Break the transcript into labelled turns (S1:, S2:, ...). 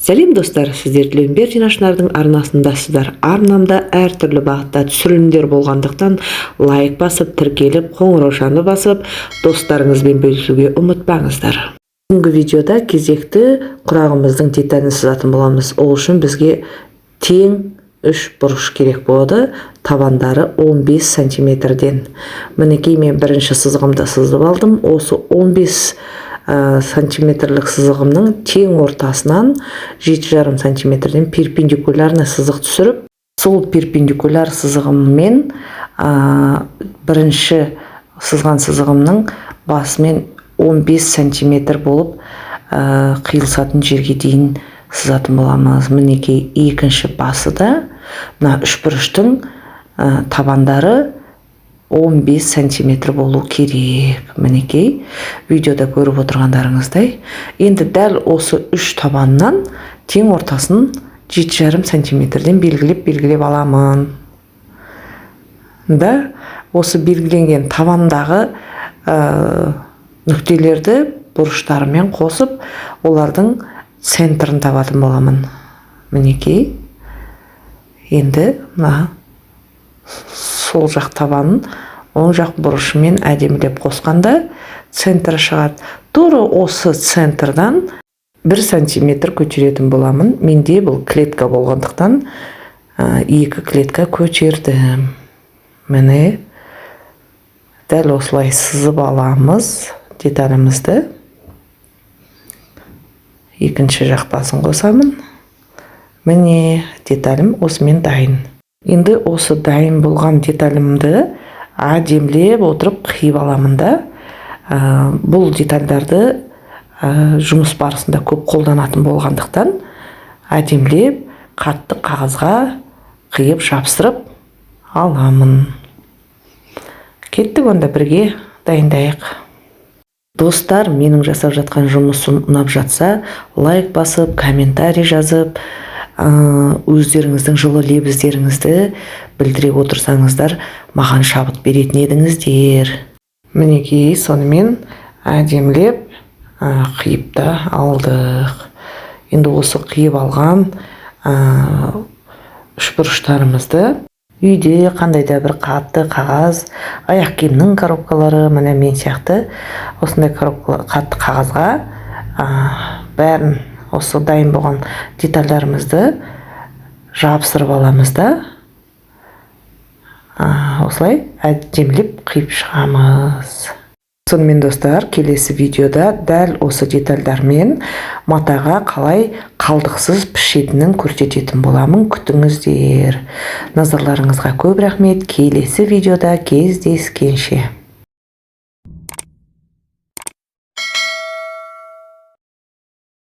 S1: Сәлем, достар! Сіздер Тілеумбердина Шынардың арнасындасыздар. Арнамда әртүрлі бағытта түсірілімдер болғандықтан, лайк басып, тіркеліп, қоңыраушаны басып, достарыңызбен бөлісуге ұмытпаңыздар. Бүгінгі видеода кезекті құрағымыздың деталін сызатын боламыз. Ол үшін бізге тең үш бұрыш керек болады, табандары 15 сантиметрден. Мінекей, мен бірінші сызығымды сызып алдым. Осы 15 сантиметрлік сызығымның тең ортасынан 7,5 сантиметрден перпендикулярный сызық түсіріп, сол перпендикуляр сызығыммен бірінші сызған сызығымның басымен 15 сантиметр болып қиылысатын жерге дейін сызатын боламыз. Мінекей, екінші басы да мына үшбұрыштың табандары 15 сантиметр болу керек. Мінекей, видеода көріп отырғандарыңыздай. Енді дәл осы үш табаннан тең ортасын 7,5 сантиметрден белгілеп белгілеп аламын да, осы белгіленген табандағы нүктелерді бұрыштарымен қосып, олардың центрін табатын боламын. Мінекей, енді мына сол жақ табанын оң жақ бұрышымен әдемілеп қосқанда, центрі шығады. Тура осы центрдан 1 сантиметр көтеретін боламын. Менде бұл клетка болғандықтан, екі клетка көтердім. Міне, дәл осылай сызып аламыз деталімізді. Екінші жақ басын қосамын. Міне, деталім осымен дайын. Енді осы дайын болған деталімді әдемілеп отырып қиып аламын да, бұл детальдарды жұмыс барысында көп қолданатын болғандықтан, әдемілеп қатты қағазға қиып жабыстырып аламын. Кеттік онда, бірге дайындайық. Достар, менің жасап жатқан жұмысым ұнап жатса, лайк басып, комментарий жазып, өздеріңіздің жылы лебіздеріңізді білдіре отырсаңыздар, маған шабыт беретін едіңіздер. Мінекей, сонымен әдемілеп қиып та алдық. Енді осы қиып алған үшбұрыштарымызды үйде қандай да бір қатты қағаз, аяқ киімнің коробкалары, міне, мен сияқты осындай коробка, қатты қағазға бәрін, осы дайын болған детальдарымызды жабыстырып аламыз да, осылай әдемілеп қиып шығамыз. Сонымен, достар, келесі видеода дәл осы детальдармен матаға қалай қалдықсыз пішетінін көрсететін боламын, күтіңіздер. Назарларыңызға көп рахмет. Келесі видеода кездескенше!